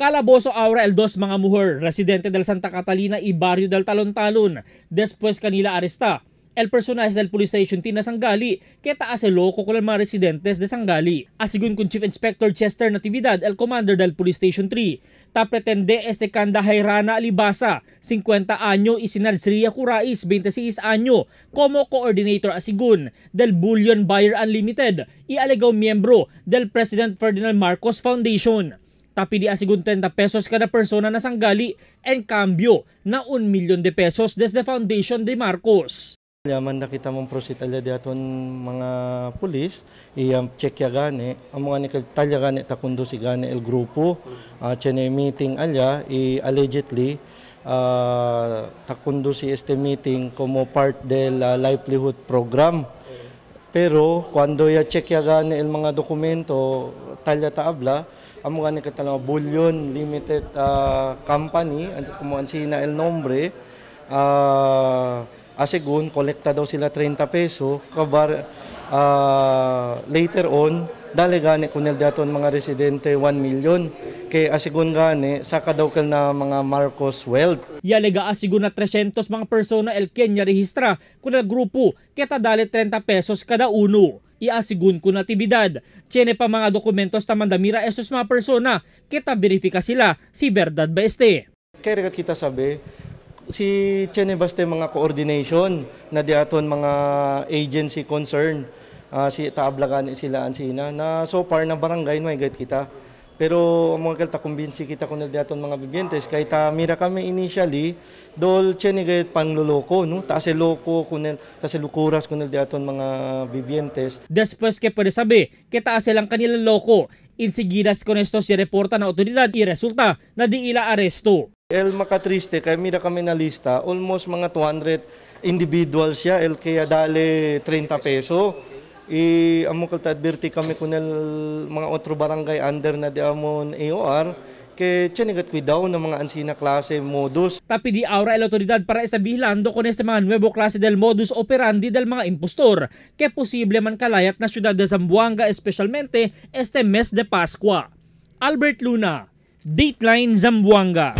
Nakalaboso aura el dos mga muher, residente del Santa Catalina y barrio del Talon-Talon. Después kanila aresta. El personaje del Police Station Tina Sangali, que taas el loko con mga residentes de Sangali. Asigun con Chief Inspector Chester Natividad, el commander del Police Station 3. Ta pretende este kanda Hairana Alibasa, 50 año, y Sinalsria Curais, 26 año, como coordinator asigun del Bullion Buyer Unlimited y alegaw miembro del President Ferdinand Marcos Foundation. Tapidi asigun 30 pesos kada persona na Sangali en cambio na 1 milyon de pesos desde Foundation de Marcos. Yaman na kita mong prosit alya di aton mga pulis, iyam check ya gani, ang mga nikal talya gani takundo si gani el grupo, chene meeting alya, i allegedly takundo si este meeting como part del livelihood program. Pero cuando ya check ya gani el mga dokumento talya taabla, ang mga nikal talya Bullion Limited Company, como ansina el nombre, asegun, kolekta daw sila 30 peso, kabar, later on, dali gani kunel daton mga residente 1 million. Kay asegun gani, saka daw kal na mga Marcos Wealth. Yalega asegun na 300 mga persona el Kenya rehistra kunel grupo, keta dali 30 pesos kada uno. Iasigun kun natividad. Tiene pa mga dokumentos ta mandamira esos mga persona, keta verifika sila si verdad ba este. Kaya regat kita sabi, si Chene baste mga coordination na diaton mga agency concern, si taablagan sila ansina na so far na barangay no gait kita. Pero ang mga kalta kumbinsi kita kun diaton mga bibientes kay ta mira kami initially dol Chene gait pangloloko no ta se loko kun ta se lukuras kun diaton mga bibientes. Después que puede sabi que ta silang kanila loko, insigidas con esto se reporta na otoridad y resulta na di ila aresto. El makatriste kay mira kami na lista almost mga 200 individuals siya el kaya dale 30 peso. I amo kalta adverti kami kun el mga otro barangay under na di amon AOR kay chenigat cuidado ng mga ansina klase modus. Tapi di aura el otoridad para estabihilando con este mga nuevo klase del modus operandi del mga impostor que posible man kalayat na siyudad de Zamboanga especialmente este mes de Pascua. Albert Luna, Dateline Zamboanga.